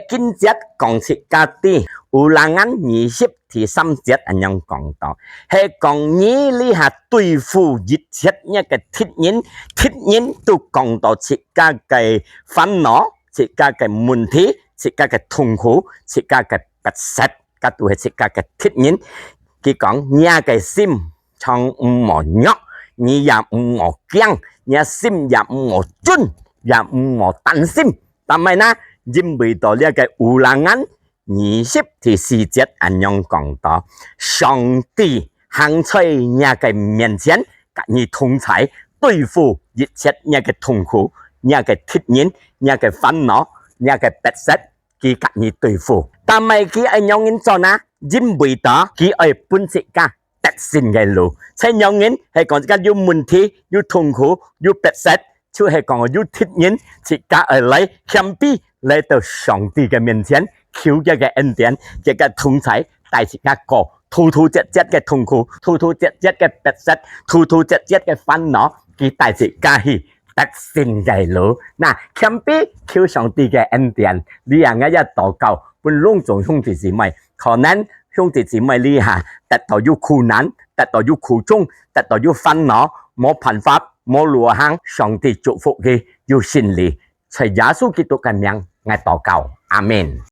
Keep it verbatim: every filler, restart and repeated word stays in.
經節講自家知，Ulangan二十第三節恁樣講到，係講你這下對付一切若个敵人，敵人都講到自家个煩惱、自家个問題、自家个痛苦、自家个迫切，該都係自家个敵人。佢講，若个心 常毋好弱，你也毋好驚，你个心也毋好顫，也毋好擔心。但係呢，因為到這个Ulangan二十第四節恁樣講到，上帝行在若个面前，佮你同在，對付一切若个痛苦、若个敵人、若个煩惱、若个迫切，佢佮你對付。但係佢愛仰般做呢？因為到佢愛分自家 得勝个路。在仰般係講自家有問題、有痛苦、有迫切，就係講有敵人，自家愛來謙卑，來到上帝个面前，求佢个恩典，佢个同在，帶自家過突突折折个痛苦、突突折折个迫切、突突折折个煩惱，佢帶自家去得勝个路。那謙卑求上帝个恩典，這下𠊎也禱告，分攏總兄弟姊妹，可能兄弟姊妹這下得到有苦難，得到有苦衷，得到有煩惱，無辦法，無路行，上帝祝福佢有勝利。在耶穌基督个名，𠊎禱告，阿們。